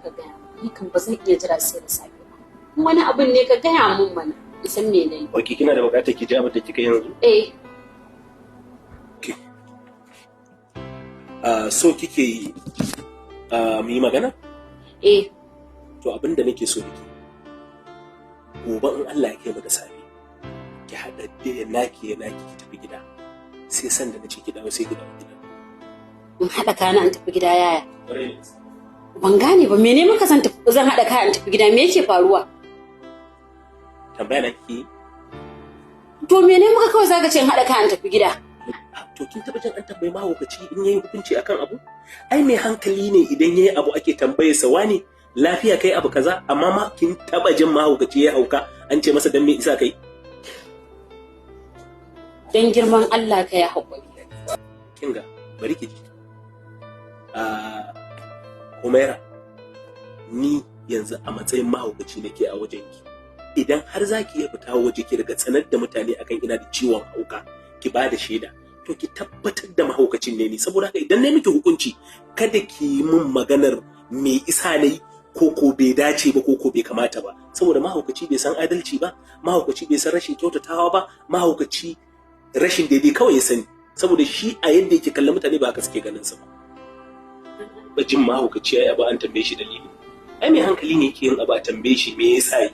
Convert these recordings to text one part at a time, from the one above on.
Ka gaya min. Ni kan ba zan iya jira sai da safe ba. In wani abun ne, ka gaya min mana. In san me na yi. Ok, kina da bukatar ki ji abin da kika yanzu? Eh. So kike yi mu yi magana? Eh. To, abin da nake so da ke, gobe in Allah ya kai mu da safe, ki haɗa da naki ya naki, ki tafi gida. Sai san da nace ki dawo, sai ki dawo gida. In haɗa kayana in tafi gida, yaya? Ban gane ba, mene maka zan tafi, zan haɗa kaya in tafi gida? Me yake faruwa? Tambaya na kike yi? To, mene maka kawai zaka ce in haɗa kaya in tafi gida? To, kin taɓa jin an tambayi mahaukaci in yayi hukunci akan abu? Ai mai hankali ne idan yayi abu ake tambaye sa, "Wane, lafiya kai abu kaza?" Amma ma kin taɓa jin mahaukaci ya hauka an ce masa, "Dan me isa kai?" Dan girman Allah ka yi haƙuri. Kinga, bari ki ji. Humaira, ni yanzu a matsayin mahaukaci nake a wajenki. Idan har za ki iya fita waje ki riga sanar da mutane akan ina da ciwon hauka, ki ba da shaida, to ki tabbatar da mahaukacin ne ni. Saboda haka idan na miki hukunci, kada ki yi min maganar me isa na yi, ko ko bai dace ba, ko ko bai kamata ba, saboda mahaukaci bai san adalci ba, mahaukaci bai san rashin kyautatawa ba, mahaukaci rashin daidai kawai ya sani, saboda shi a yadda yake kallon mutane ba haka suke ganin sa ba. Ba jin mahaukaci ya abu an tambaye shi dalili? Ai mai hankali ne yake yin abu a tambaye shi me yasa yi.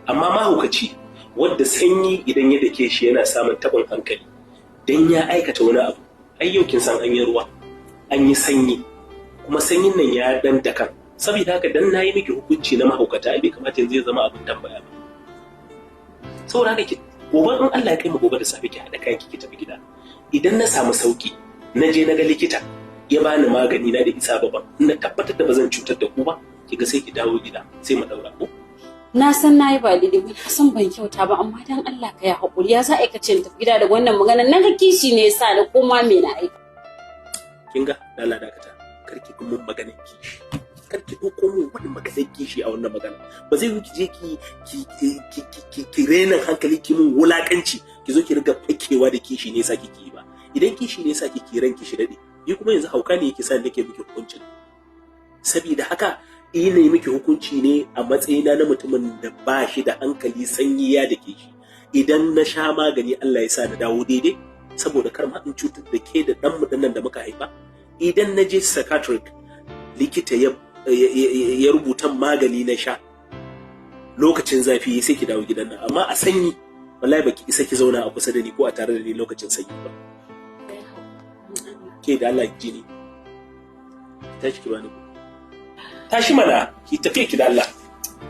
Amma mahaukaci wanda sanyi idan ya dake shi yana samun tabin hankali, dan ya aikata wani abu, ai yau kin san an yi ruwa, an yi sanyi, kuma sanyin nan ya dan dakan. Saboda haka dan nayi miki hukunci na mahaukata, ai bai kamata yanzu ya zama abin tambaya ba. Saboda haka gobe in Allah ya kai mu gobe da safe, ki haɗa kayan ki tafi gida. Idan na samu sauki, na je na ga likita, ya bani magani na da isa baban, na tabbatar da ba zan cutar da ku ba, kiga sai ki dawo gida, sai mu daura ko. Na san na yi ba daidai ba, na san ban kyauta ba, amma dan Allah ka yi haƙuri. Ya za a aikace in tafi gida da wannan magana? Na ga kishi ne yasa da koma me na aika. Kin ga, Allah dakata, kar ki mun maganar kishi, kar ki ɗauko mun wani maganar kishi a wannan magana. Ba zai yi ki je ki renin hankali, ki mun wulakanci, ki zo ki riga fakewa da kishi ne yasa kike yi ba. Idan kishi ne yasa kike, ranki shi dade. Ni kuma yanzu hauka ne yake sa nake miki hukuncin. Saboda haka ina yi miki hukunci ne a matsayina na mutumin da ba shi da hankali, sanyi ya dake shi. Idan na sha magani, Allah ya sa na dawo daidai, saboda kar ma in cutar da ke da ɗan mu nan da muka haifa. Idan na je psychiatric, likita ya rubuta magani na sha, lokacin zafi sai ki dawo gidan nan. Amma a sanyi, wallahi baki isa ki zauna a kusa da ni ko a tare da ni lokacin sanyi ba. Ke, da Allah ji ni, tashi ki bani, tashi mana ki tafi ki, da Allah.